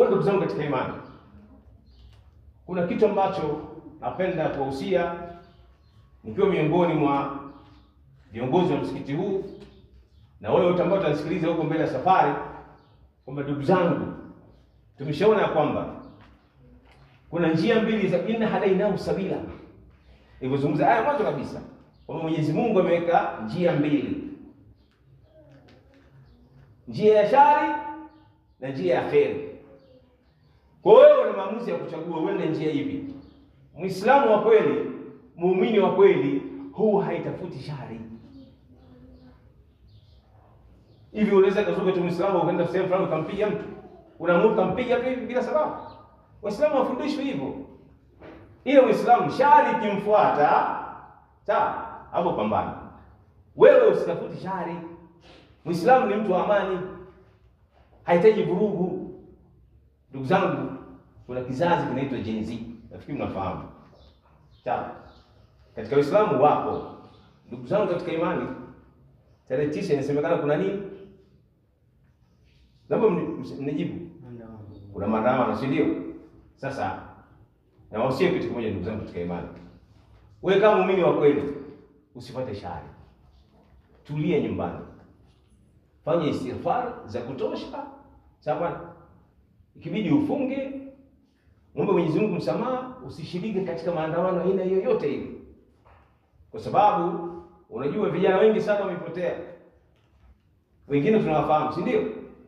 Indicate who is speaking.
Speaker 1: Kwa ndugu zangu katika imani, kuna kitu ambacho napenda kuwahusia nikiwa miongoni mwa viongozi wa msikiti huu na wale wote ambao watasikiliza huko mbele ya safari, kwamba ndugu zangu, tumeshaona kwamba kuna njia mbili za inna hadainahu sabila. Nilivyozungumza haya mwanzo kabisa kwamba Mwenyezi Mungu ameweka njia mbili, njia ya shari na njia ya kheri. Kwa hiyo una maamuzi ya kuchagua uende njia ipi. Muislamu wa kweli, muumini wa kweli, huwa haitafuti shari. Hivi unaweza kazuka tu Muislamu ukaenda sehemu fulani ukampiga mtu, unaamua ukampiga tu hivi bila sababu? Waislamu wafundishwe hivyo. Ile Muislamu shari ikimfuata, sawa, hapo pambana. Wewe usitafuti shari. Muislamu ni mtu wa amani, hahitaji vurugu. Ndugu zangu, kuna kizazi kinaitwa Gen Z, nafikiri mnafahamu. Sawa, katika Uislamu wapo ndugu zangu katika imani. Tarehe 9 inasemekana kuna nini? Naomba mnijibu. Kuna maandamano, si ndio? Sasa nawahusia kitu kimoja ndugu zangu katika imani. Wewe kama muumini wa kweli usifuate shari. Tulia nyumbani. Fanya istighfar za kutosha. Sawa? Ikibidi ufunge, muombe Mwenyezi Mungu msamaha, usishiriki katika maandamano aina yoyote ile. Kwa sababu unajua vijana wengi sana wamepotea. Wengine tunawafahamu, si ndio?